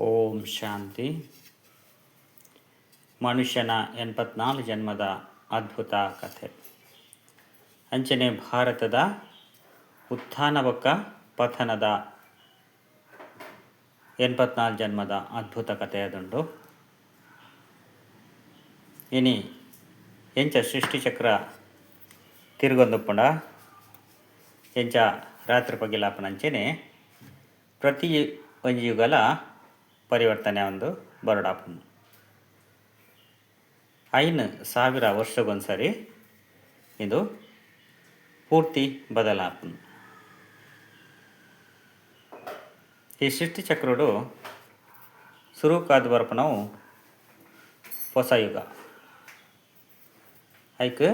ಓಂ ಶಾಂತಿ. ಮನುಷ್ಯನ 84 ಜನ್ಮದ ಅದ್ಭುತ ಕಥೆ. ಅಂಚನೆ ಭಾರತದ ಉತ್ಥಾನ ಬೊಕ್ಕ ಪತನದ 84 ಜನ್ಮದ ಅದ್ಭುತ ಕಥೆ ಅದುಂಡು. ಇನಿ ಎಂಚ ಸೃಷ್ಟಿಚಕ್ರ ತಿರುಗೊಂದುಪ್ಪುಂಡ, ಎಂಚ ರಾತ್ರಿ ಪಗಿಲಾಪುನಂಚನೆ ಪ್ರತಿ ಒಂಜಿ ಯುಗಲ ಪರಿವರ್ತನೆ ಒಂದು ಬರಡಾಪುಂಡು. 5000 ವರ್ಷಗೊಂದ್ಸರಿ ಇದು ಪೂರ್ತಿ ಬದಲಾಪುಂಡು. ಈ ಸೃಷ್ಟಿಚಕ್ರಡು ಸುರುಕಾದ್ ಬರ್ಪುನವು ಹೊಸ ಯುಗ. ಐಕ್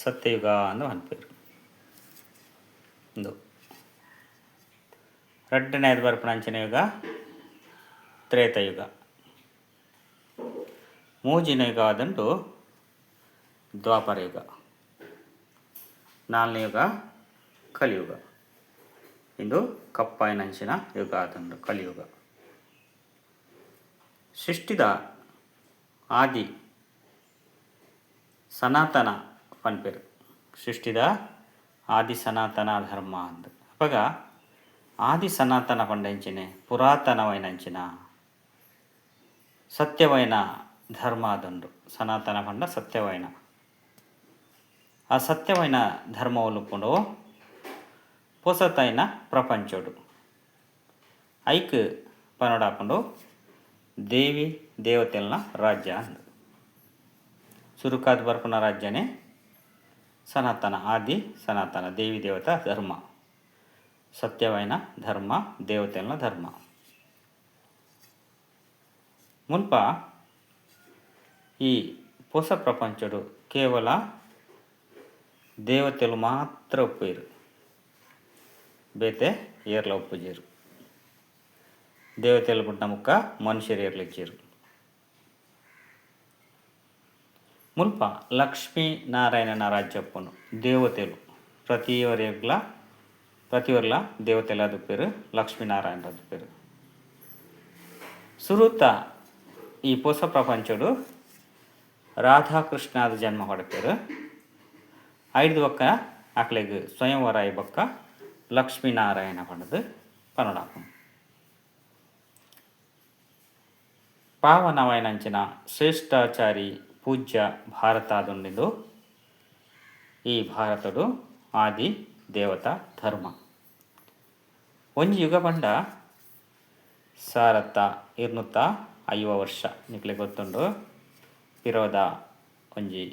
ಸತ್ಯಯುಗ ಅಂದ್ ಪನ್ಪೆರ್. ಉಂದು ರಡ್ಡನೇದ ಬರ್ಪುನ ಅಂಚಿನ ಯುಗ ತ್ರೇತಯುಗ. ಮೂಜಿನ ಯುಗ ಆದುಂಡು ದ್ವಾಪರ ಯುಗ. ನಾಲ್ನೇ ಯುಗ ಕಲಿಯುಗ. ಇಂದು ಕಪ್ಪಾಯಿನಂಚಿನ ಯುಗ ಆದುಂಡು ಕಲಿಯುಗ. ಸೃಷ್ಟಿದ ಆದಿ ಸನಾತನ ಪನ್ಪೆರ್. ಸೃಷ್ಟಿದ ಆದಿ ಸನಾತನ ಧರ್ಮ ಅಂದ್. ಅಪಗ ಆದಿ ಸನಾತನ ಪಂಡ ಎಂಚಿನೆ? ಪುರಾತನವಾಯಿನಂಚಿನ ಸತ್ಯವಾಯಿನ ಧರ್ಮ ಆದುಂಡು. ಸನಾತನ ಪಂಡ ಸತ್ಯವಾಯಿನ. ಆ ಸತ್ಯವಾಯಿನ ಧರ್ಮ ಓಲು ಉಪ್ಪುಂಡು? ಪೊಸತಾಯಿನ ಪ್ರಪಂಚೊಡು. ಐಕ್ ಪನೊಡಾಪುಂಡು ದೇವಿ ದೇವತೆಲ್ನ ರಾಜ್ಯ ಅಂದ್. ಸುರುಕಾದ್ ಬರ್ಪುನ ರಾಜ್ಯನೇ ಸನಾತನ, ಆದಿ ಸನಾತನ ದೇವಿ ದೇವತಾ ಧರ್ಮ. ಸತ್ಯವಾಯಿನ ಧರ್ಮ, ದೇವತೆಲ್ನ ಧರ್ಮ. ಮುಲ್ಪ ಈ ಪೊಸ ಪ್ರಪಂಚೊಡು ಕೇವಲ ದೇವತೆಲು ಮಾತ್ರ ಉಪ್ಪುವೆರ್. ಬೇತೆ ಏರ್ಲ ಉಪ್ಪುಜೆರ್. ದೇವತೆಲು ಬುಡ್ನ ಬೊಕ್ಕ ಮನುಷ್ಯೆರ್ ಏರ್ಲ ಇಜ್ಜೆರ್. ಮುಲ್ಪ ಲಕ್ಷ್ಮೀ ನಾರಾಯಣನ ರಾಜ್ಯ ಉಪ್ಪುಂಡು. ದೇವತೆಲು ಪ್ರತಿಯೊರಿಗ್ಲಾ ಪ್ರತಿಯೊರ್ಲ ದೇವತೆಲಾದ್ ಉಪ್ಪುವೆರ್, ಲಕ್ಷ್ಮೀ ನಾರಾಯಣರಾದ್ ಉಪ್ಪುವೆರ್. ಸುರುತ ಈ ಪೊಸ ಪ್ರಪಂಚೊಡು ರಾಧಾ ಕೃಷ್ಣಾದ್ ಜನ್ಮ ಪಡೆಪೆರ್. ಐಡ್ದ್ ಬೊಕ್ಕ ಅಕ್ಲೆಗ್ ಸ್ವಯಂವರ ಆಯಿ ಬೊಕ್ಕ ಲಕ್ಷ್ಮೀ ನಾರಾಯಣ ಪಂಡ್ದ್ ಪನೊಡಾಪುಂಡು. ಪಾವನವಾಯಿನಂಚಿನ ಶ್ರೇಷ್ಠಾಚಾರಿ ಪೂಜ್ಯ ಭಾರತ ಆದುಂಡಿಂದು ಈ ಭಾರತೊಡು ಆದಿ ದೇವತಾ ಧರ್ಮ. ಒಂಜಿ ಯುಗ ಪಂಡ ಸಾರತ್ತ ಇರ್ನುತ್ತ ಐವ ವರ್ಷ. ನಿಕ್ಲೆಗ್ ಗೊತ್ತುಂಡು, ಪಿರೋದ ಒಂಜಿ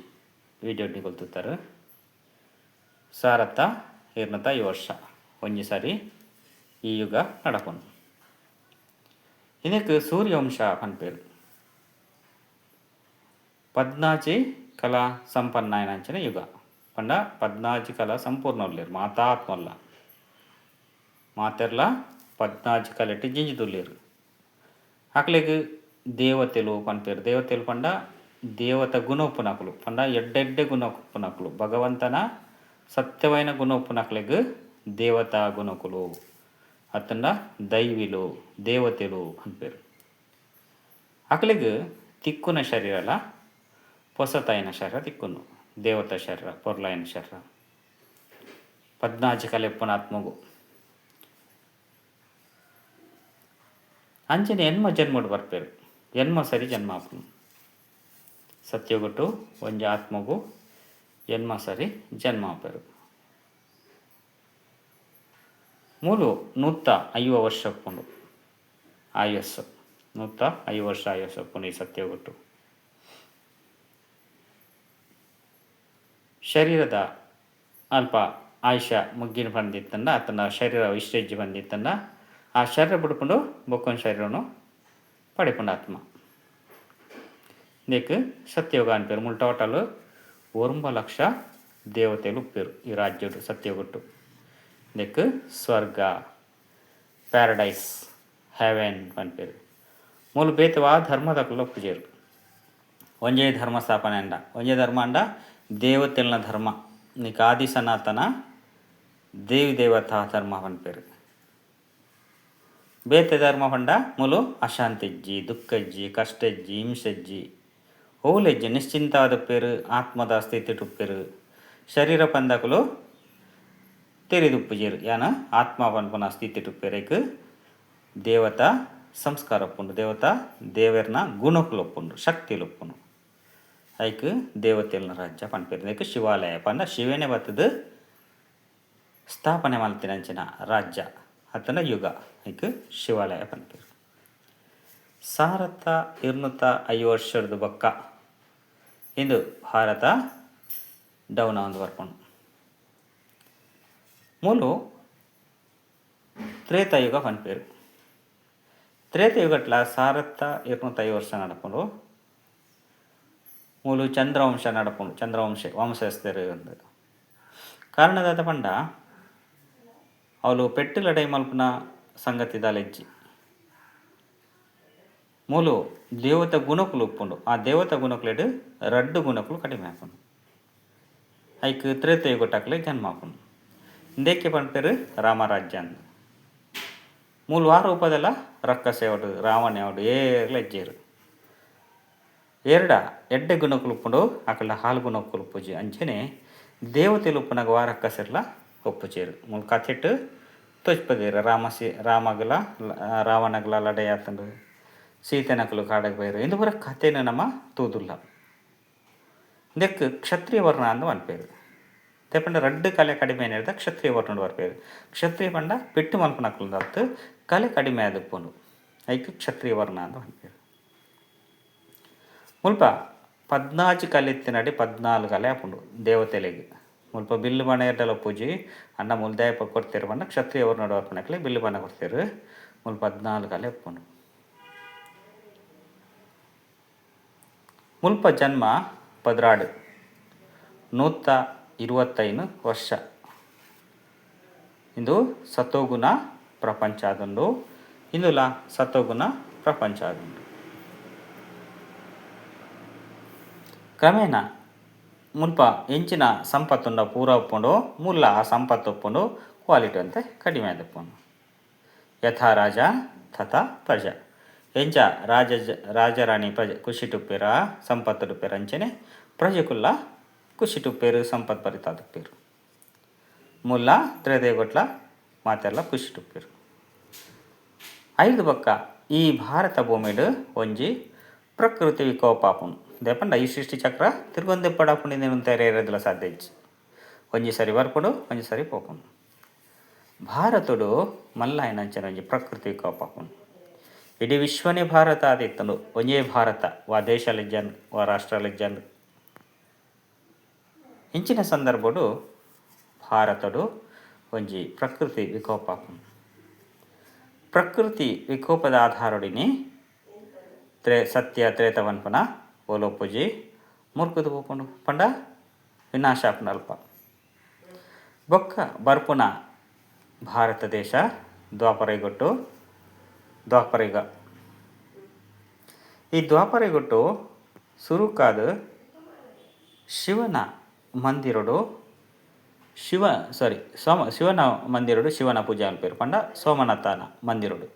ವಿಡಿಯೋ ನಿಕುಲು ತೂತರ್. ಸಾರತ್ತ ಇರ್ನುತ್ತ ಐವ ವರ್ಷ ಒಂಜಿ ಸರಿ ಈ ಯುಗ ನಡಪುಂಡು. ಇಂದೆಕ್ ಸೂರ್ಯವಂಶ ಪನ್ಪೆರ್. ಪದ್ನಾಜಿ ಕಲಾ ಸಂಪನ್ನಾಯಿನಂಚಿನ ಯುಗ ಪಂಡ ಪದ್ನಾಜಿ ಕಲಾ ಸಂಪೂರ್ಣ ಉಲ್ಲೆರ್ ಮಾತಾ ಆತ್ಮಲ್ಲ. ಮಾತೆರ್ಲಾ ಪದ್ನಾಜಿ ಕಲೆಟ್ ಜಿಂಜಿದುಲ್ಲೆರ್. ಅಕ್ಲೆಗ್ ದೇವತೆಲು ಪನ್ಪೆರ್. ದೇವತೆಲು ಪಂಡ ದೇವತ ಗುಣ ಉಪ್ಪುನಕುಲು ಪಂಡ ಎಡ್ಡೆ ಎಡ್ಡೆ ಗುಣ ಉಪ್ಪುನಕುಲು. ಭಗವಂತನ ಸತ್ಯವಾಯಿನ ಗುಣ ಉಪ್ಪುನಕ್ಲೆಗ್ ದೇವತಾ ಗುಣಕುಲು ಅತ್ತಂಡ ದೈವಿಲು, ದೇವತೆಲು ಪನ್ಪೆರ್. ಅಕ್ಲೆಗ್ ತಿಕ್ಕುನ ಶರೀರಲ ಪೊಸತಾಯಿನ ಶರೀರ ತಿಕ್ಕುನು. ದೇವತಾ ಶರೀರ, ಪೊರ್ಲಾಯಿನ ಶರೀರ. ಪದ್ನಾಜಿ ಕಲೆ ಉಪ್ಪುನ ಆತ್ಮೊಗು. ಅಂಚನೆ ಎನ್ಮ ಜನ್ಮೊಡು ಬರ್ಪೆರ್. ಎನ್ಮ ಸರಿ ಜನ್ಮ ಆಪುಂಡು. ಸತ್ಯೊಗಟು ಒಂಜಿ ಆತ್ಮೊಗು ಎನ್ಮ ಸರಿ ಜನ್ಮ ಆಪೆರ್. ಮೂಲು ನೂತ್ತ ಐವ ವರ್ಷ ಉಪ್ಪುಂಡು ಆಯಸ್ಸು. ನೂತ್ತ ಐವ ವರ್ಷ ಆಯಸ್ಸು ಉಪ್ಪುಂಡು ಈ ಸತ್ಯೊಗಟು. ಶರೀರದ ಅಲ್ಪ ಆಯುಷ್ಯ ಮುಗ್ಗಿನ ಪಂದಿತ್ತಂಡ ಅತ್ತಂಡ ಶರೀರ ಇಷ್ಟ ಪಂದಿತ್ತಂಡ ಆ ಶರೀರ ಬುಡ್ಪುಂಡು, ಬೊಕ್ಕೊಂಜಿ ಶರೀರನು ಪಡೆಪುಂಡು ಆತ್ಮ. ಇಂದೆಕ್ ಸತ್ಯಯುಗ ಅನ್ಪೆರ್. ಮುಲ್ ಟೋಟಲ್ ಒರುಂಬ ಲಕ್ಷ ದೇವತೆಲು ಉಪ್ಪೆರ್ ಈ ರಾಜ್ಯಡ್ ಸತ್ಯಯುಗಟ್. ಇಂದೆಕ್ ಸ್ವರ್ಗ, ಪ್ಯಾರಡೈಸ್, ಹೆವೆನ್ ಪನ್ಪೆರ್. ಮೂಲು ಬೇತೆ ವಾ ಧರ್ಮದಕುಲು ಉಪ್ಪುಜೆರ್. ಒಂಜೇ ಧರ್ಮ ಸ್ಥಾಪನೆ ಆಂಡ. ಒಂಜೇ ಧರ್ಮ ಆಂಡ ದೇವತೆಲ್ನ ಧರ್ಮ. ಇಂದೆಕ್ ಆದಿ ಸನಾತನ ದೇವಿ ದೇವತಾ ಧರ್ಮ ಪನ್ಪೆರ್. ಬೇತೆ ಧರ್ಮ ಪಂಡ ಮೂಲು ಅಶಾಂತಿ ಇಜ್ಜಿ, ದುಃಖ ಇಜ್ಜಿ, ಕಷ್ಟ ಇಜ್ಜಿ, ಹಿಂಸೆ ಇಜ್ಜಿ, ಓಲೆಜ್ಜಿ, ನಿಶ್ಚಿಂತ ಆದುಪ್ಪೆರ್, ಆತ್ಮದ ಸ್ಥಿತಿ ಉಪ್ಪೆರ್. ಶರೀರ ಪಂದಕುಲು ತೆರಿದುಪ್ಪುಜೆರ್, ಯಾನ ಆತ್ಮ ಪನ್ಪುನ ಸ್ಥಿತಿ ಉಪ್ಪೆರೆಗ್ ದೇವತಾ ಸಂಸ್ಕಾರ ಉಪ್ಪುಂಡು, ದೇವತಾ ದೇವೆರ್ನ ಗುಣಕುಲು ಉಪ್ಪುಂಡು, ಶಕ್ತಿಲು ಉಪ್ಪುಂಡು. ಐಕ್ ದೇವತೆಲ್ನ ರಾಜ್ಯ ಪನ್ಪೆರ್. ಇಂದೆಕ್ ಶಿವಾಲಯ ಪಂಡ ಶಿವನೇ ಬತ್ತುದು ಸ್ಥಾಪನೆ ಮಲ್ತಿನಂಚಿನ ರಾಜ್ಯ ಅತ್ತಂಡ ಯುಗ, ಐಕ್ ಶಿವಾಲಯ ಪನ್ಪೆರ್. 1250 ವರ್ಷರ್ದ್ ಬೊಕ್ಕ ಇಂದು ಭಾರತ ಡೌನ್ ಆವೊಂದು ಬರ್ಪುಂಡು. ಮೂಲು ತ್ರೇತಾಯುಗ ಪನ್ಪೆರ್. ತ್ರೇತಾಯುಗಟ್ಲ 1250 ವರ್ಷ ನಡಪುಂಡು. ಮೂಲು ಚಂದ್ರವಂಶ ನಡಪುಂಡು, ಚಂದ್ರವಂಶ ವಂಶಸ್ಥರು ಅಂದ್. ಕಾರಣ ದಾದ ಪಂಡ ಅವುಲು ಪೆಟ್ಟ್ ಲಡಾಯಿ ಮಲ್ಪುನ ಸಂಗತಿ ದಾಲ ಇಜ್ಜಿ. ಮೂಲು ದೇವತ ಗುಣಕುಲು ಉಪ್ಪುಂಡು, ಆ ದೇವತ ಗುಣಕುಲೆಡ್ ರಡ್ಡ್ ಗುಣಕುಲು ಕಡಿಮೆ ಆಪುಂಡು. ಐಕ್ ತ್ರೇತಾಯುಗಟ್ಟ್ ಜನ್ಮ ಆಪುಂಡು. ಇಂದೆಕ್ಕೆ ಪನ್ಪೆರ್ ರಾಮರಾಜ್ಯ ಅಂದ್. ಮೂಲು ವಾ ರೂಪದಲ ರಕ್ಕಸೆ ಆವಡ್ ರಾವಣೆ ಆವಡ್ ಏರ್ಲ ಇಜ್ಜೆರ್. ಏರ್ಡ ಎಡ್ಡೆ ಗುಣಕುಲು ಉಪ್ಪುಂಡು ಅಕಲ್ಡ ಹಾಲ್ ಗುಣಕುಲು ಉಪ್ಪುಜಿ. ಅಂಚನೆ ದೇವತೆಲು ಉಪ್ಪುನಗ ವಾ ರಕ್ಕಸೆರ್ಲ ಉಪ್ಪುಜೆರ್. ಮೂಲು ಕಥೆಟ್ ತೋಜ್ಪದೆರ್ ರಾಮ ಸಿ ರಾಮಗ್ಲ ರಾವಣಗ್ಲ ಲಡಾಯಿ ಆತುಂಡು, ಸೀತೆನಕುಲು ಕಾಡಗ್ ಪೋಯೆರ್ ಇಂದು ಪೂರ ಕಥೆನ್ ನಮ ತೂದುಲ್ಲ. ಇಂದೆಕ್ ಕ್ಷತ್ರಿಯ ವರ್ಣ ಅಂದ್ ಪನ್ಪೆರ್. ದಾಯೆ ಪಂಡ ರಡ್ಡ್ ಕಲೆ ಕಡಿಮೆ ಆಯಿನೆಡ್ದ್ ಕ್ಷತ್ರಿಯ ವರ್ಣಡ್ ಬರ್ಪೆರ್. ಕ್ಷತ್ರಿಯ ಪಂಡ ಪೆಟ್ಟ್ ಮಲ್ಪುನಕುಲು ಅತ್ತ್, ಕಲೆ ಕಡಿಮೆ ಆದಿಪ್ಪುಂಡು, ಐಕ್ ಕ್ಷತ್ರಿಯ ವರ್ಣ ಅಂದ್ ಪನ್ಪೆರ್. ಮುಲ್ಪ 14 ಕಲೆ ಇತ್ತಿನಡೆ 14 ಕಲೆ ಆಪುಂಡು ದೇವತೆಲೆಗ್. ಮುಲ್ಪ ಬಿಲ್ಲು ಬಾಣ ಎಡ್ಡಲ ಉಪ್ಪುಜಿ, ಅಂಡ ಮೂಲು ದಾಯೆ ಕೊರ್ತೆರ್ ಪಂಡ ಕ್ಷತ್ರಿಯ ವರ್ಣಡ್ ಬರ್ಪುನಕ್ಲೆಗ್ ಬಿಲ್ಲು ಬಾಣ ಕೊರ್ತೆರ್. ಮುಲ್ಪ 14 ಕಲೆ ಉಪ್ಪುಂಡು. ಮುಲ್ಪ ಜನ್ಮ 12 125 ವರ್ಷ. ಇಂದು ಸತೋಗುಣ ಪ್ರಪಂಚ ಆದುಂಡು, ಇಂದುಲ ಸತೋಗುಣ ಪ್ರಪಂಚ ಆದುಂಡು. ಕ್ರಮೇಣ ಮುಲ್ಪ ಎಂಚಿನ ಸಂಪತ್ತುಂಡ ಪೂರ ಉಪ್ಪುಂಡು, ಮೂಲ ಆ ಸಂಪತ್ತು ಉಪ್ಪುಂಡು, ಕ್ವಾಲಿಟಿ ಒಂತೆ ಕಡಿಮೆ ಆದುಪ್ಪುಂಡು. ಯಥಾ ರಾಜ ತಥಾ ಪ್ರಜಾ. ಎಂಚ ರಾಜ ರಾಜರಾಣಿ ಪ್ರಜೆ ಖುಷಿಟುಪ್ಪೆರಾ ಸಂಪತ್ತುಡುಪ್ಪೆರ್ ಅಂಚನೆ ಪ್ರಜೆಕುಲ್ಲ ಖುಷಿಟುಪ್ಪೆರ್ ಸಂಪತ್ ಭರಿತಾದುಪ್ಪೆರ್. ಮುಲ್ಲ ತ್ರೇತಾಯುಗಟ್ಲ ಮಾತೆರ್ಲ ಖುಷಿಟುಪ್ಪೆರ್. ಐರ್ದ್ ಬೊಕ್ಕ ಈ ಭಾರತ ಭೂಮಿಡ್ ಒಂಜಿ ಪ್ರಕೃತಿ ವಿಕೋಪ ಆಪುಂಡು. ದಾಯೆ ಪಂಡ ಈ ಸೃಷ್ಟಿ ಚಕ್ರ ತಿರ್ಗೊಂದಿಪ್ಪೊಡಾಪುಂಡು ಇಂದೆನ್ ಉಂತಾಯೆರೆ ಏರೆರ್ದ್ಲ ಸಾಧ್ಯ ಇಜ್ಜಿ. ಒಂಜಿ ಸರಿ ಬರ್ಪುಂಡು ಒಂಜಿ ಸರಿ ಪೋಪುಂಡು. ಭಾರತೊಡು ಮಲ್ಲ ಆಯಿನಂಚಿನ ಒಂಜಿ ಪ್ರಕೃತಿ ವಿಕೋಪ ಆಪುಂಡು. ಇಡೀ ವಿಶ್ವನೇ ಭಾರತ ಆದಿತ್ತುಂಡು. ಒಂಜೇ ಭಾರತ, ವಾ ದೇಶಲ ಇಜ್ಜಂದ್, ವಾ ರಾಷ್ಟ್ರಲ ಇಜ್ಜಂದ್. ಇಂಚಿನ ಸಂದರ್ಭೊಡು ಭಾರತೊಡು ಒಂಜಿ ಪ್ರಕೃತಿ ವಿಕೋಪ ಆಪುಂಡು. ಪ್ರಕೃತಿ ವಿಕೋಪದ ಆಧಾರೊಡಿನಿ ತ್ರೇ ಸತ್ಯ ತ್ರೇತ ಪನ್ಪುನ ಓಲೊಪ್ಪುಜಿ ಮುರ್ಕುದು ಪೋಪುಂಡು ಪಂಡ ವಿನಾಶ ಆಪುಂಡು ಅಲ್ಪ. ಬೊಕ್ಕ ಬರ್ಪುನ ಭಾರತ ದೇಶ ದ್ವಾಪರಯುಗೊಟ್ಟು ದ್ವಾಪರಯುಗ. ಈ ದ್ವಾಪರಯುಗೊಟ್ಟು ಸುರುಕಾದ್ ಶಿವನ ಮಂದಿರೊಡು ಶಿವ ಸಾರಿ ಸೋಮ ಶಿವನ ಮಂದಿರೊಡು ಶಿವನ ಪೂಜೆ ಮಲ್ಪುವೆರ್ ಪಂಡ ಸೋಮನಾಥನ ಮಂದಿರೊಡು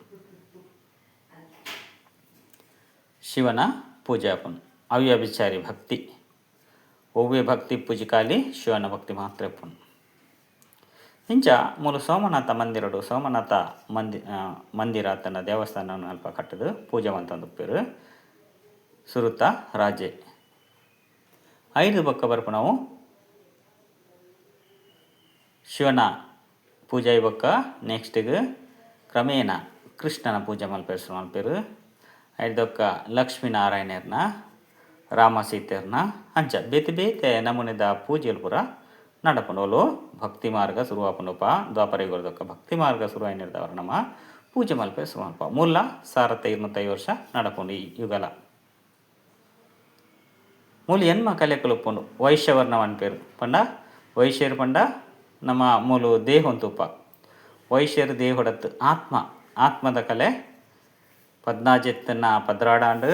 ಶಿವನ ಪೂಜೆ ಆಪುಂಡು. ಅವ್ಯಭಿಚಾರಿ ಭಕ್ತಿ ಒವ್ವೆ ಭಕ್ತಿ ಇಪ್ಪುಜಿ ಕಾಲಿ ಶಿವನ ಭಕ್ತಿ ಮಾತ್ರ ಇಪ್ಪುಂಡು. ಇಂಚ ಮೂಲು ಸೋಮನಾಥ ಮಂದಿರೊಡು ಸೋಮನಾಥ ಮಂದಿ ಮಂದಿರ ಅತ್ತಂಡ ದೇವಸ್ಥಾನನ್ ಅಲ್ಪ ಕಟ್ಟುದು ಪೂಜೆ ಮಂತೊಂದುಪ್ಪೆರ್ ಸುರುತ ರಾಜೆ. ಐರ್ದ್ ಬೊಕ್ಕ ಬರ್ಪುನವು ಶಿವನ ಪೂಜೆ ಆಯಿ ಬೊಕ್ಕ ನೆಕ್ಸ್ಟ್ ಗ್ ಕ್ರಮೇಣ ಕೃಷ್ಣನ ಪೂಜೆ ಮಲ್ಪೆರೆ ಸುರು ಮಲ್ಪುವೆರ್. ಐರ್ದ್ ಬೊಕ್ಕ ಲಕ್ಷ್ಮೀ ನಾರಾಯಣೆರ್ನ ರಾಮ ಸೀತೆರ್ನ ಅಂಚ ಬೇತೆ ಬೇತೆ ನಮೂನೆದ ಪೂಜೆಲು ಪೂರ ನಡಪುಂಡು. ಓಲು ಭಕ್ತಿ ಮಾರ್ಗ ಸುರು ಆಪುಂಡಪ್ಪ ದ್ವಾಪರ ಯುಗದ ಭಕ್ತಿ ಮಾರ್ಗ ಸುರು ಆಯಿನೆರ್ದಾವರ ನಮ ಪೂಜೆ ಮಲ್ಪೆರೆ ಸುರು ಮಲ್ಪ. ಮೂಲ 1250 ವರ್ಷ ನಡಪುಂಡು ಈ ಯುಗಲ. ಮೂಲು ಎನ್ಮ ಕಲೆಕುಲು ಉಪ್ಪುಂಡು. ವೈಶ್ಯವರ್ಣ ಪನ್ಪೆರ್ ಪಂಡ ವೈಶ್ಯೆರ್ ಪಂಡ ನಮ ಮೂಲು ದೇಹೊನು ತೂಪ. ವೈಶ್ಯೆರ್ ದೇಹೊಡತ್ತ್ ಆತ್ಮ ಆತ್ಮದ ಕಲೆ ಪದ್ನಾಜೆತ್ತನ ಪದ್ರಾಡಾಂಡ್.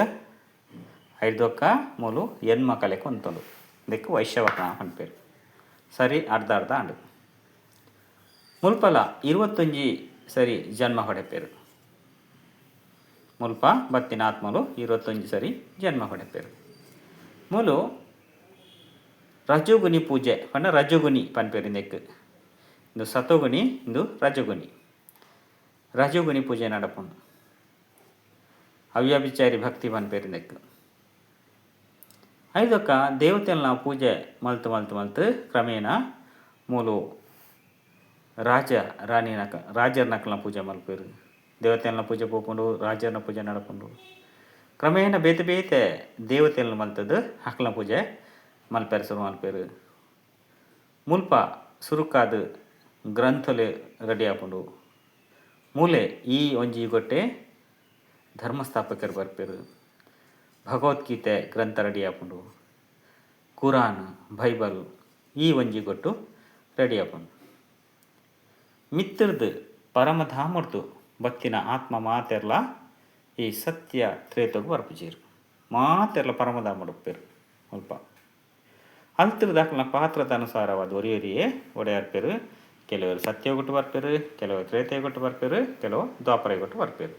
ಐಡ್ದ್ ಬೊಕ್ಕ ಮೂಲು ಎನ್ಮ ಕಲೆಕ್ ಉಂತುಂಡು. ಇಂದೆಕ್ ವೈಶ್ಯವರ್ಣ ಪನ್ಪೆರ್. ಸರಿ ಅರ್ಧ ಅರ್ಧ ಆಂಡ್. ಮುಲ್ಪಲ ಇರುವತ್ತೊಂಜಿ ಸರಿ ಜನ್ಮ ಪಡೆಪೆರ್. ಮುಲ್ಪ ಬತ್ತಿನ ಆತ್ಮಲು 21 ಸರಿ ಜನ್ಮ ಪಡೆಪೆರ್. ಮೂಲು ರಜೋಗುಣಿ ಪೂಜೆ ಪಂಡ ರಜೋಗುಣಿ ಪನ್ಪೆರ್ ಇಂದೆಕ್. ಇಂದು ಸತೋಗುಣಿ, ಇಂದು ರಜೋಗುಣಿ. ರಜೋಗುಣಿ ಪೂಜೆ ನಡಪುಂಡು. ಅವ್ಯಭಿಚಾರಿ ಭಕ್ತಿ ಪನ್ಪೆರ್ ಇಂದೆಕ್. ಐದೊಕ್ಕ ದೇವತೆಲ್ನ ಪೂಜೆ ಮಲ್ತ್ ಮಲ್ತ್ ಮಲ್ತ್ ಕ್ರಮೇಣ ಮೂಲು ರಾಜ ರಾಣಿನಕ ರಾಜರ್ನಕಲ್ನ ಪೂಜೆ ಮಲ್ಪೆರ್. ದೇವತೆಲ್ನ ಪೂಜೆ ಪೋಪುಂಡು, ರಾಜರ್ನ ಪೂಜೆ ನಡಪುಂಡು. ಕ್ರಮೇಣ ಬೇತೆ ಬೇತೆ ದೇವತೆಲ್ನ ಮಲ್ತದ್ ಅಕ್ಲ್ನ ಪೂಜೆ ಮಲ್ಪೆರೆ ಸುರು ಮಲ್ಪೆರ್. ಮುಲ್ಪ ಸುರುಕಾದ್ ಗ್ರಂಥೊಲೆ ರೆಡಿ ಆಪುಂಡು. ಮೂಲೆ ಈ ಒಂಜಿ ಯುಗೊಟ್ಟೆ ಧರ್ಮಸ್ಥಾಪಕೆರ್ ಬರ್ಪೆರ್. ಭಗವದ್ಗೀತೆ ಗ್ರಂಥ ರೆಡಿ ಆಪುಂಡು. ಕುರಾನ್, ಬೈಬಲ್ ಈ ಒಂಜಿ ಗೊಟ್ಟು ರೆಡಿ ಆಪುಂಡು. ಮಿತ್ತುರ್ದು ಪರಮಧಾಮರ್ದು ಬತ್ತಿನ ಆತ್ಮ ಮಾತೆರ್ಲ ಈ ಸತ್ಯ ತ್ರೇತೊಗು ಬರ್ಪುಜೆರ್. ಮಾತೆರ್ಲ ಪರಮಧಾಮಡ್ ಉಪ್ಪೆರ್ ಮುಲ್ಪ. ಅಲ್ತುರ್ದು ಅಕಲ್ನ ಪಾತ್ರದ ಅನುಸಾರವಾದ್ ಒರಿ ಒರಿಯೇ ಒಡೆಯರ್ಪೆರ್. ಕೆಲವರು ಸತ್ಯಗೊಟ್ಟು ಬರ್ಪೆರ್, ಕೆಲವರು ತ್ರೇತಯುಗೊಟ್ಟು ಬರ್ಪೆರ್, ಕೆಲವು ದ್ವಾಪರಯುಗೊಟ್ಟು ಬರ್ಪೆರ್.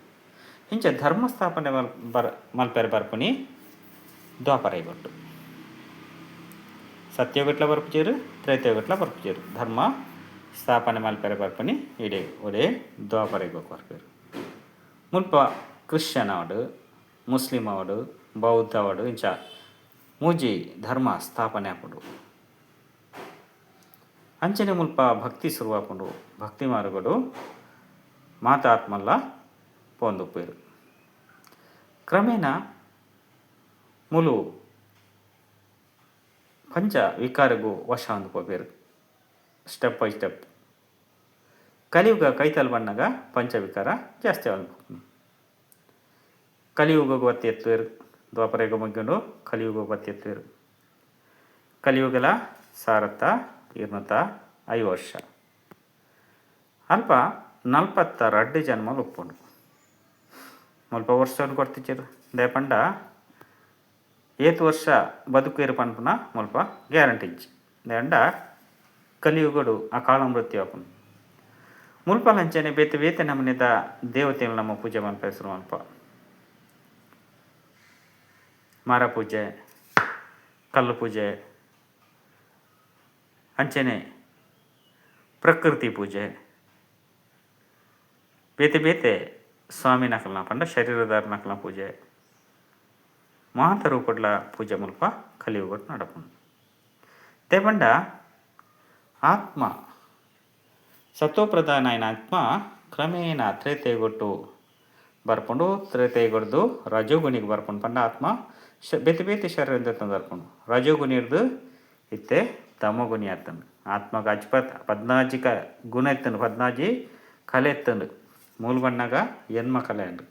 ಇಂಚ ಧರ್ಮ ಸ್ಥಾಪನೆ ಬರ್ ಮಲ್ಪೆರೆ ಬರ್ಪುನಿ ದ್ವಾಪರಯುಗೊಟ್ಟು. ಸತ್ಯಗೊಟ್ಲ ಬರ್ಪುಜೆರ್, ತ್ರೇತಯುಗೊಟ್ಲ ಬರ್ಪುಜೆರ್. ಧರ್ಮ ಸ್ಥಾಪನೆ ಮಲ್ಪೆರೆ ಬರ್ಪುನಿ ಇಡೆ ಒಡೆ ದ್ವಾಪರಯುಗಕ್ಕೆ ಬರ್ಪೆರ್. ಮುಲ್ಪ ಕ್ರಿಶ್ಚಿಯನ್ ಆವಡ್, ಮುಸ್ಲಿಂ ಆವಡ್, ಬೌದ್ಧ ಆವಡ್ ಇಂಚ ಮೂಜಿ ಧರ್ಮ ಸ್ಥಾಪನೆ ಆಪುಂಡು. ಅಂಚನೆ ಮುಲ್ಪ ಭಕ್ತಿ ಶುರುವಾಪುಂಡು. ಭಕ್ತಿ ಮಾರ್ಗಡು ಮಾತ ಆತ್ಮಲ್ಲ ಪೋಂದುಪ್ಪೆರ್. ಕ್ರಮೇಣ ಮೂಲು ಪಂಚ ವಿಕಾರಗು ವಶ ಆವೊಂದು ಪೋಪೆರ್. Step by step. ಕಲಿಯುಗ ಕೈತಲ್ ಬನ್ನಗ ಪಂಚವಿಕಾರ ಜಾಸ್ತಿ ಆವೊಂದು ಪೋಪುಂಡು. ಕಲಿಯುಗಗ್ ಬತ್ತಿ ಎತ್ತುವೆರ್. ದ್ವಾಪರಯುಗ ಮುಗಿಯುಂಡು, ಕಲಿಯುಗಗ್ ಬತ್ತಿ ಎತ್ತುವೆರ್. ಕಲಿಯುಗಲ ಸಾರತ್ತ 250 ವರ್ಷ. ಅಲ್ಪ 42 ಜನ್ಮಲು ಉಪ್ಪುಂಡು. ಮುಲ್ಪ ವರ್ಷನ್ ಕೊರ್ತಿಜೆರ್. ದಾಯೆ ಪಂಡ ಏತ್ ವರ್ಷ ಬದುಕುವೆರ್ ಪನ್ಪುನ ಮುಲ್ಪ ಗ್ಯಾರಂಟಿ ಇಜ್ಜಿ. ದಾಯೆ ಪಂಡ ಕಲಿಯುಗಡು ಅಕಾಲ ಮೃತ್ಯು ಆಪುಂಡು. ಮುಲ್ಪಲ ಅಂಚನೆ ಬೇತೆ ಬೇತೆ ನಮೂನೆದ ದೇವತೆಲು ನಮ್ಮ ಪೂಜೆ ಮನ್ಪೆರೆ ಶುರು ಮಲ್ಪ. ಮರ ಪೂಜೆ, ಕಲ್ಲು ಪೂಜೆ, ಅಂಚನೆ ಪ್ರಕೃತಿ ಪೂಜೆ, ಬೇತೆ ಬೇತೆ ಸ್ವಾಮಿನಕಲ್ನ ಪಂಡ ಶರೀರದಾರ್ನಕಲ್ನ ಪೂಜೆ, ಮಾತ ರೂಪಡ್ಲ ಪೂಜೆ ಮುಲ್ಪ ಕಲಿಯುಗಡ್ ನಡಪುಂಡು. ದಾಯೆ ಪಂಡ ಆತ್ಮ ಸತ್ವಪ್ರಧಾನ ಆಯಿನ ಆತ್ಮ ಕ್ರಮೇಣ ತ್ರೇತೆಗೊಟ್ಟು ಬರ್ಪುಂಡು. ತ್ರೇತೆಗೊಡ್ದು ರಜೋಗುಣಿಗ್ ಬರ್ಪುಂಡು. ಪಂಡ ಆತ್ಮ ಬೇತೆ ಬೇತೆ ಶರೀರ ದೆತ್ತೊಂದು ಬರ್ಪುಂಡು. ರಜೋಗುಣಿರ್ದ್ ಇತ್ತೆ ತಮೋಗುಣಿ ಆತುಂಡು. ಆತ್ಮಗ್ ಅಜ್ಪತ್ ಪದ್ನಾಜಿ ಕ ಗುಣ ಇತ್ತುಂಡು, 14 ಕಲೆ ಇತ್ತುಂಡು. ಮೂಲು ಬನ್ನಗ ಎನ್ಮ ಕಲೆ ಆಂಡ್.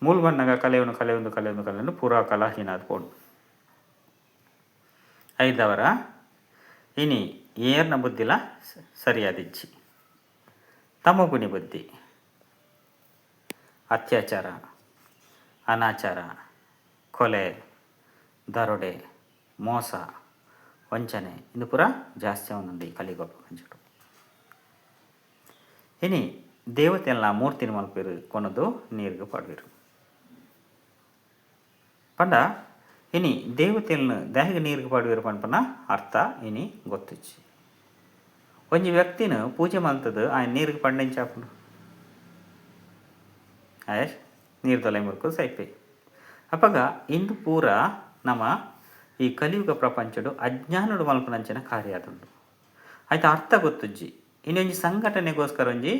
ಮೂಲು ಬನ್ನಗ ಕಲೆಯುನು ಕಲೆಯೊಂದು ಕಲೆಯೊಂದು ಕಲೆಯೊಂದು ಪೂರಾ ಕಲಾಹೀನ ಆದ್ ಪೋಂಡು. ಐದವರ ಇನಿ ಏರ್ನ ಬುದ್ಧಿಲ ಸರಿಯಾದಿಜ್ಜಿ. ತಮೋಗುಣಿ ಬುದ್ಧಿ, ಅತ್ಯಾಚಾರ, ಅನಾಚಾರ, ಕೊಲೆ, ದರೋಡೆ, ಮೋಸ, ವಂಚನೆ ಇಂದು ಪೂರ ಜಾಸ್ತಿ ಆವೊಂದುಂಡು ಈ ಕಲಿಯುಗ ಪ್ರಪಂಚಡ್. ಇನಿ ದೇವತೆಲ್ನ ಮೂರ್ತಿನ್ ಮಲ್ಪೆರ್ ಕೊನೊದು ನೀರ್ಗ್ ಪಾಡ್ವೆರ್. ಪಂಡ ಇನಿ ದೇವತೆಲ್ನ್ ದಾಯೆಗ್ ನೀರ್ಗ್ ಪಾಡ್ವೆರ್ ಪನ್ಪುನ ಅರ್ಥ ಇನಿ ಗೊತ್ತಿಜ್ಜಿ. ಒಂಜಿ ವ್ಯಕ್ತಿನ್ ಪೂಜೆ ಮಲ್ತ್ದ್ ಆಯನ್ ನೀರ್ಗ್ ಪಾಡ್ಂಡ ಎಂಚ ಆಪುಂಡು? ಆಯೆ ನೀರ್ದೊಲೈ ಮುರ್ಕುದು ಸೈಪೆ. ಅಪಗ ಇಂದು ಪೂರ ನಮ ಈ ಕಲಿಯುಗ ಪ್ರಪಂಚಡ್ ಅಜ್ಞಾನಡ್ ಮಲ್ಪುನಂಚಿನ ಕಾರ್ಯ ಆದುಂಡು. ಐತ ಅರ್ಥ ಗೊತ್ತುಜ್ಜಿ. ಇನಿ ಒಂಜಿ ಸಂಘಟನೆಗೋಸ್ಕರ ಒಂಜಿ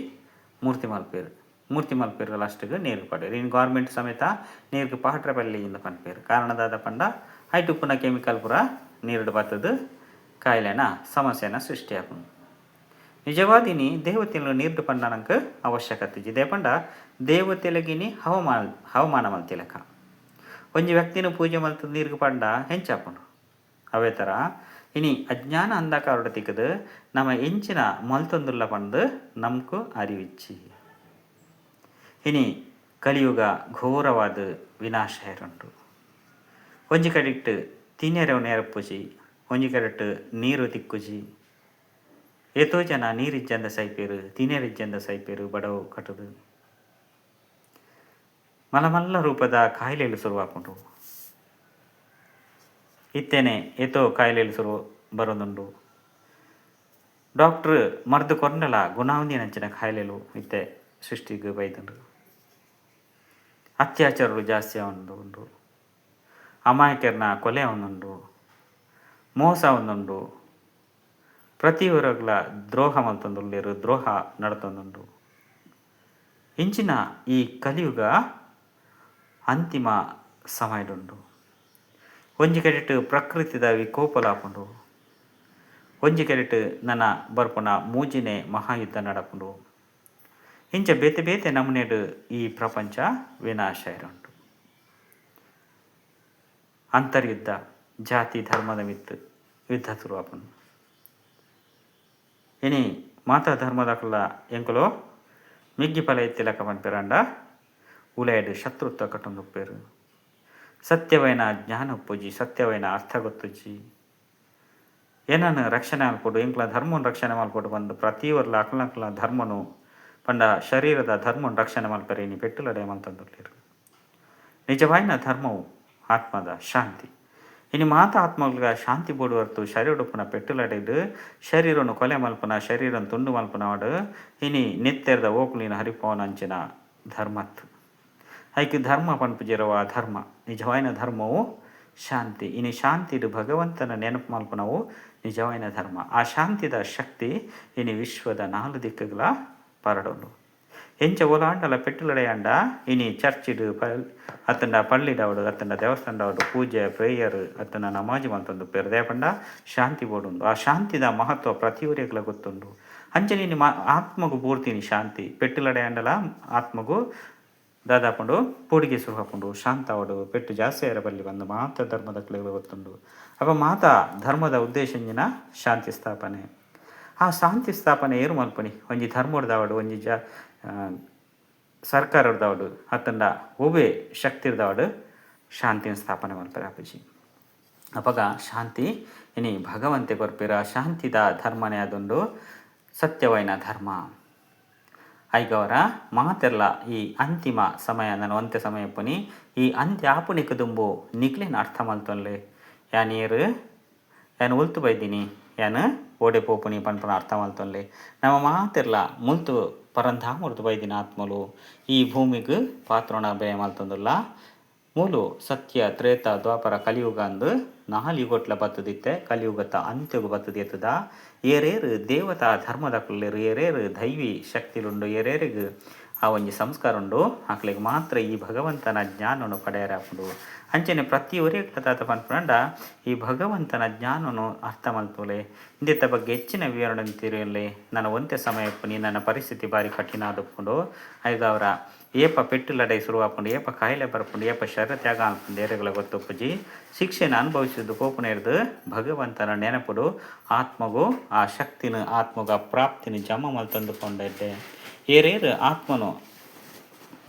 ಮೂರ್ತಿ ಮಲ್ಪೆರ್. ಮೂರ್ತಿ ಮಲ್ಪೆರ್ ಲಾಸ್ಟ್ಗ್ ನೀರ್ಗ್ ಪಾಡ್ವೆರ್. ಇನಿ ಗೌರ್ಮೆಂಟ್ ಸಮೇತ ನೀರ್ಗ್ ಪಾಡ್ರೆ ಬಲ್ಲಿ ಇಂದ್ ಪನ್ಪೆರ್. ಕಾರಣ ದಾದ ಪಂಡ ಐಟ್ ಉಪ್ಪುನ ಕೆಮಿಕಲ್ ಪೂರ ನೀರ್ಡ್ ಬತ್ತ್ದ್ ಕಾಯಿಲೆನ ಸಮಸ್ಯೆನ ಸೃಷ್ಟಿ ಆಪುಂಡು. ನಿಜವಾದ್ ಇನಿ ದೇವತೆಲು ನೀರ್ಡ್ ಪಂಡ ನಂಕ್ ಅವಶ್ಯಕತೆ ಇಜ್ಜಿ. ದಾಯೆ ಪಂಡ ದೇವತೆಲೆಗ್ ಇನಿ ಹವಮಾನ ಹವಮಾನ ಮಲ್ತಿಲೆಕ. ಒಂಜಿ ವ್ಯಕ್ತಿನ ಪೂಜೆ ಮಲ್ತ್ ನೀರ್ಗ್ ಪಾಡ್ಂಡ ಎಂಚ ಆಪುಂಡು? ಅವೇ ತರ ಇನಿ ಅಜ್ಞಾನ ಅಂಧಕಾರಡ್ ತಿಕ್ಕ್ದ್ ನಮ ಎಂಚಿನ ಮಲ್ತೊಂದುಲ್ಲ ಪಂದ್ ನಮ್ಕ್ ಅರಿವಿಜ್ಜಿ. ಇನಿ ಕಲಿಯುಗ ಘೋರವಾದ್ ವಿನಾಶ ಆಯೆರುಂಡು. ಒಂಜಿ ಕಡೆಟ್ ತಿನೆರೆ ನೇರಪ್ಪುಜಿ, ಒಂಜಿ ಕಡೆಟ್ ನೀರು ತಿಕ್ಕುಜಿ. ಏತೋ ಜನ ನೀರ್ ಇಜ್ಜಂದೆ ಸೈಪೆರ್, ತಿನೆರೆ ಇಜ್ಜಂದೆ ಸೈಪೆರ್ ಬಡವು ಕಟುದು. ಮಲ್ಲ ಮಲ್ಲ ರೂಪದ ಕಾಯಿಲೆಲು ಶುರುವಾಪುಂಡು. ಇತ್ತೇನೆ ಏತೋ ಕಾಯಿಲೆಲು ಶುರು ಬರೋದುಂಡು. ಡಾಕ್ಟ್ರ್ ಮರ್ದ್ ಕೊರ್ಂಡಲ ಗುಣಾವಂದಿನಂಚಿನ ಕಾಯಿಲೆಲು ಇತ್ತೆ ಸೃಷ್ಟಿಗ್ ಬೈದುಂಡು. ಅತ್ಯಾಚಾರಲು ಜಾಸ್ತಿ ಆವೊಂದು ಉಂಡು, ಅಮಾಯಕೆರ್ನ ಕೊಲೆ ಆವೊಂದುಂಡು, ಮೋಸ ಆವೊಂದುಂಡು, ಪ್ರತಿಯೊರಗ್ಲ ದ್ರೋಹ ಮಲ್ತೊಂದುಲ್ಲೆರ್, ದ್ರೋಹ ನಡತೊಂದುಂಡು. ಇಂಚಿನ ಈ ಕಲಿಯುಗ ಅಂತಿಮ ಸಮಯಡುಂಡು. ಒಂಜಿ ಕಡೆಟ್ ಪ್ರಕೃತಿದ ವಿಕೋಪಲ ಆಪುಂಡು, ಒಂಜಿ ಕಡೆಟ್ ನನ ಬರ್ಪುನ ಮೂಜಿನೇ ಮಹಾಯುದ್ಧ ನಡಪುಂಡು. ಇಂಚ ಬೇತೆ ಬೇತೆ ನಮೂನೆಡ್ ಈ ಪ್ರಪಂಚ ವಿನಾಶ ಆಯೆರೆ. ಅಂತರ್ಯುದ್ಧ, ಜಾತಿ ಧರ್ಮದ ಮಿತ್ತ್ ಯುದ್ಧ ಶುರು ಆಪುಂಡು. ಇನಿ ಮಾತಾ ಧರ್ಮದಕುಲ ಎಂಕುಲು ಮಿಗ್ಗಿ ಫಲ ಇತ್ತಿಲಕ ಪನ್ಪೆರಾಂಡ ಉಲಯಡ್ ಶತ್ರುತ್ವ ಕಟ್ಟೊಂದುಪ್ಪೆರ್. ಸತ್ಯವೈನ ಜ್ಞಾನ ಉಪ್ಪುಜಿ, ಸತ್ಯವೈನ ಅರ್ಥ ಗೊತ್ತುಜ್ಜಿ. ಏನನ್ನು ರಕ್ಷಣೆ ಮಲ್ಪೊಡು, ಎಂಕ್ಲ ಧರ್ಮನ್ ರಕ್ಷಣೆ ಮಲ್ಪೊಡು ಪಂದ್ ಪ್ರತಿಯೊರ್ಲ ಅಕ್ಲನಕ್ಲನ ಧರ್ಮನು ಪಂಡ ಶರೀರದ ಧರ್ಮನ್ ರಕ್ಷಣೆ ಮಲ್ಪೆರೆ ಇನಿ ಪೆಟ್ಟುಲಡೆ ಮಲ್ತೊಂದುಲ್ಲೆರ್. ನಿಜವಾಯಿನ ಧರ್ಮವು ಆತ್ಮದ ಶಾಂತಿ. ಇನಿ ಮಾತ ಆತ್ಮಗ ಶಾಂತಿ ಬೋಡು ಹೊರ್ತು ಶರೀರ ಉಪ್ಪುನ ಪೆಟ್ಟುಲಡೆಡ್ ಶರೀರನು ಕೊಲೆ ಮಲ್ಪುನ, ಶರೀರನ್ ತುಂಡು ಮಲ್ಪುನವಾಡು ಇನಿ ನೆತ್ತೆರ್ದ ಓಕುಳಿನ ಹರಿಪವನಂಚಿನ ಧರ್ಮತ್ ಐಕ್ ಧರ್ಮ ಪನ್ಪುಜೆರವ ಧರ್ಮ. ನಿಜವಾಯಿನ ಧರ್ಮವು ಶಾಂತಿ. ಇನಿ ಶಾಂತಿಡ್ ಭಗವಂತನ ನೆನಪು ಮಲ್ಪುನವು ನಿಜವಾಯಿನ ಧರ್ಮ. ಆ ಶಾಂತಿದ ಶಕ್ತಿ ಇನಿ ವಿಶ್ವದ ನಾಲ್ ದಿಕ್ಕುಗಳ ಪರಡೊಂಡು. ಎಂಚ ಓಲಾಂಡಲ ಪೆಟ್ಟುಲಡೆಯಾಂಡ ಇನಿ ಚರ್ಚಿಡ್ ಅತ್ತಂಡ ಪಳ್ಳಿಡಾವಡ್ ಅತ್ತಂಡ ದೇವಸ್ಥಾನಡಾವಡ್ ಪೂಜೆ ಪ್ರೇಯರ್ ಅತ್ತಂಡ ನಮಾಜಿ ಮಲ್ತೊಂದುಪ್ಪೆರ್. ದಾಯೆ ಪಂಡ ಶಾಂತಿ ಬೋಡುಂದು. ಆ ಶಾಂತಿದ ಮಹತ್ವ ಪ್ರತಿಯೊರಿಯಗ್ಲ ಗೊತ್ತುಂಡು. ಅಂಚನೆ ಇನಿ ಆತ್ಮಗ್ ಪೂರ್ತಿ ಶಾಂತಿ. ಪೆಟ್ಟುಲಡೆಯಾಂಡಲ ಆತ್ಮಗು ದಾದಾಪುಂಡು, ಪೋಡಿಗೆ ಶುರು ಆಪುಂಡು. ಶಾಂತ ಆವಡ್, ಪೆಟ್ಟು ಜಾಸ್ತಿ ಆಯೆರೆ ಬಲ್ಲಿ ಪಂದ್ ಮಾತ ಧರ್ಮದಕ್ಲೆಗ್ ಗೊತ್ತುಂಡು. ಅಪ ಮಾತ ಧರ್ಮದ ಉದ್ದೇಶ ಎಂಚಿನ? ಶಾಂತಿ ಸ್ಥಾಪನೆ. ಆ ಶಾಂತಿ ಸ್ಥಾಪನೆ ಏರು ಮಲ್ಪುನಿ? ಒಂಜಿ ಧರ್ಮಡ್ದಾವಡ್, ಒಂಜಿ ಜ ಸರ್ಕಾರಡ್ದಾವಡ್, ಅತ್ತಂಡ ಒವ್ವೇ ಶಕ್ತಿಡ್ದಾವಡ್ ಶಾಂತಿನ ಸ್ಥಾಪನೆ ಮಲ್ಪೆರೆ ಆಪುಜಿ. ಅಪಗ ಶಾಂತಿ ಇನಿ ಭಗವಂತೆ ಕೊರ್ಪೆರ್. ಆ ಶಾಂತಿದ ಧರ್ಮನೇ ಆದುಂಡು ಸತ್ಯವಾಯಿನ ಧರ್ಮ. ಐಗವರ ಮಾತೆರ್ಲ ಈ ಅಂತಿಮ ಸಮಯ, ನನ ಒಂತೆ ಸಮಯ ಇಪ್ಪುನಿ. ಈ ಅಂತ್ಯ ಆಪುನಿಕ್ ದುಂಬು ನಿಕ್ಲೆನ್ ಅರ್ಥ ಮಲ್ತೊನ್ಲೆ. ಯಾನ್ ಏರ್, ಯಾನ್ ಒಲ್ತು ಬೈದಿನಿ, ಯಾನ್ ಓಡೆ ಪೋಪುನಿ ಪನ್ಪುನ ಅರ್ಥ ಮಲ್ತೊನ್ಲೆ. ನಮ ಮಾತೆರ್ಲ ಮುಲ್ತು ಪರಂಧಾಮರ್ದ್ ಬೈದಿನ ಆತ್ಮಲು. ಈ ಭೂಮಿಗ್ ಪಾತ್ರೊಣ ಬೇಲೆ ಮಲ್ತೊಂದುಲ್ಲ. ಮೂಲು ಸತ್ಯ, ತ್ರೇತ, ದ್ವಾಪರ, ಕಲಿಯುಗ ಅಂದ್ ನಾಲ್ ಯುಗೊಟ್ಲ ಬತ್ತುದಿತ್ತೆ. ಕಲಿಯುಗತ ಅಂತ್ಯಗು ಬತ್ತುದಿತ್ತದ. ಏರೇರು ದೇವತಾ ಧರ್ಮದಕುಲ್ಲೆರ್, ಏರೇರು ದೈವಿ ಶಕ್ತಿಲುಂಡು, ಏರೇರಿಗ್ ಆ ಒಂಜಿ ಸಂಸ್ಕಾರ ಉಂಡು, ಅಕ್ಲೆಗ್ ಮಾತ್ರ ಈ ಭಗವಂತನ ಜ್ಞಾನನು ಪಡೆಯರೆ ಆಪುಂಡು. ಅಂಚನೆ ಪ್ರತಿಯೊರಿಯಗ್ಲ ದಾದ ಪನ್ಪುಂಡ, ಈ ಭಗವಂತನ ಜ್ಞಾನನು ಅರ್ಥ ಮಲ್ಪುಲೆ. ಇಂದೆತ ಬಗ್ಗೆ ಹೆಚ್ಚಿನ ವಿವರಣೆ ತಿರಿಯೊನ್ಲೆ. ನನ ಒಂತೆ ಸಮಯ ಇಪ್ಪುನಿ. ನನ್ನ ಪರಿಸ್ಥಿತಿ ಬಾರಿ ಕಠಿಣ ಆದುಪ್ಪುಂಡು. ಐದಾವರ ಏಪ ಪೆಟ್ಟು ಲಡಾಯಿ ಶುರು ಆಪುಂಡು, ಏಪ ಕಾಯಿಲೆ ಬರ್ಪುಂಡು, ಏಪ ಶರೀರ ತ್ಯಾಗ ಆಪುಂಡು ಏರೆಗ್ಲ ಗೊತ್ತುಪ್ಪುಜಿ. ಶಿಕ್ಷೆನ ಅನುಭವಿಸಿದ್ದು ಪೋಪುನೆರ್ದ್ ಭಗವಂತನ ನೆನಪುಡು ಆತ್ಮಗು ಆ ಶಕ್ತಿನ, ಆತ್ಮಗ ಪ್ರಾಪ್ತಿನ ಜಮ ಮಲ್ತೊಂದು ಪೋಂಡ ಎಡ್ಡೆ. ಏರೇರು ಆತ್ಮನು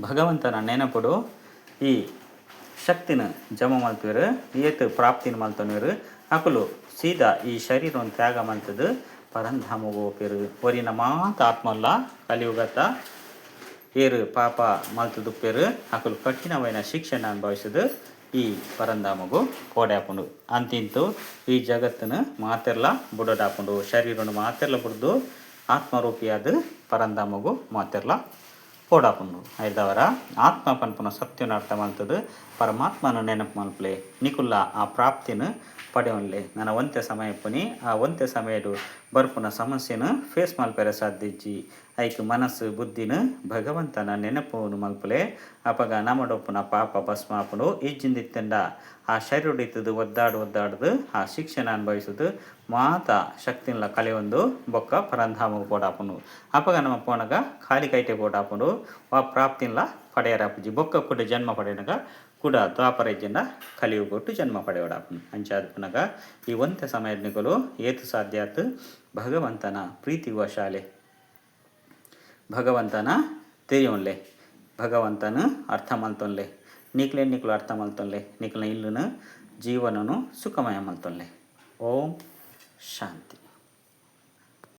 ಭಗವಂತನ ನೆನಪುಡು ಈ ಶಕ್ತಿನ ಜಮ ಮಲ್ತುವೆರ್, ಏತ್ ಪ್ರಾಪ್ತಿನ ಮಲ್ತೊನುವೆರ್, ಅಕುಲು ಸೀದಾ ಈ ಶರೀರನ್ ತ್ಯಾಗ ಮಲ್ತುದು ಪರಂಧಾಮಗ್ ಪೋಪೆರ್. ಒರಿನ ಮಾತ ಆತ್ಮಲ್ಲ ಕಲಿಯುಗತ ಏರ್ ಪಾಪ ಮಲ್ತುದುಪ್ಪೆರ್, ಅಕುಲು ಕಠಿಣವಾಯಿನ ಶಿಕ್ಷೆನ ಅನುಭವಿಸುದು ಈ ಪರಂಧಾಮಗು ಪೋಡೆ ಆಪುಂಡು. ಅಂತಿಂತು ಈ ಜಗತ್ತನ್ನು ಮಾತೆರ್ಲ ಬುಡೊಡಾಪುಂಡು. ಶರೀರನು ಮಾತೆರ್ಲ ಬುಡ್ದು ಆತ್ಮರೂಪಿಯಾದ ಪರಂಧಾಮಗು ಮಾತೆರ್ಲ ಪೋಡಾಪುಂಡು. ಐದಾವರ ಆತ್ಮ ಪನ್ಪುನ ಸತ್ಯನ ಅರ್ಥ ಮಲ್ತುದು ಪರಮಾತ್ಮನ ನೆನಪು ಮಲ್ಪಲೆ. ನಿಕುಲ್ಲ ಆ ಪ್ರಾಪ್ತಿನ ಪಡೆಯೊನ್ಲೆ. ನನ ಒಂತೆ ಸಮಯ ಇಪ್ಪುನಿ. ಆ ಒಂತೆ ಸಮಯಡು ಬರ್ಪುನ ಸಮಸ್ಯೆನ ಫೇಸ್ ಮಲ್ಪೆರೆ ಸಾಧ್ಯ ಇಜ್ಜಿ. ಐಕ್ ಮನಸ್ಸು ಬುದ್ಧಿನ ಭಗವಂತನ ನೆನಪು ಮಲ್ಪಲೆ. ಅಪಗ ನಮಡೊಪ್ಪುನ ಪಾಪ ಭಸ್ಮ ಆಪುಂಡು. ಇಜ್ಜಿಂದಿತ್ತಂಡ ಆ ಶರೀರ ಇತ್ತದು ಒದ್ದಾಡು ಒದ್ದಾಡ್ದು ಆ ಶಿಕ್ಷಣ ಅನುಭವಿಸುದು ಮಾತ ಶಕ್ತಿನ್ಲ ಕಳೆಯೊಂದು ಬೊಕ್ಕ ಪರಂಧಾಮಗ್ ಪೋಡಾಪುಂಡು. ಅಪಗ ನಮ ಪೋನಗ ಖಾಲಿ ಕೈಟೆ ಪೋಡಾಪುಂಡು. ಆ ಪ್ರಾಪ್ತಿನ್ಲ ಪಡೆಯರ ಆಪುಜಿ. ಬೊಕ್ಕ ಕುಡ ಜನ್ಮ ಪಡೆಯನಗ ಕುಡ ದ್ವಾಪರ ಇಜ್ಜಿಂಡ ಕಲಿಯುಗೊಟ್ಟು ಜನ್ಮ ಪಡೆಯೋಡಾಪುಂಡು. ಅಂಚಾದ್ ಪುನಗ ಈ ಒಂತೆ ಸಮಯದ ನಿಕುಲು ಏತ್ ಸಾಧ್ಯ ಆತ್ ಭಗವಂತನ ಪ್ರೀತಿ ವಶಾಲೆ, ಭಗವಂತನ ತೆರಿಯೊನ್ಲೆ, ಭಗವಂತನ ಅರ್ಥ ಮಲ್ತೊನ್ಲೆ. ನಿಕ್ಲೆ ನಿಕ್ಲು ಅರ್ಥ ಮಲ್ತೊನ್ಲೆ. ನಿಕ್ಲ್ನ ಇಲ್ಲುನು ಜೀವನನು ಸುಖಮಯ ಮಲ್ತೊನ್ಲೆ. ಓಂ ಶಾಂತಿ.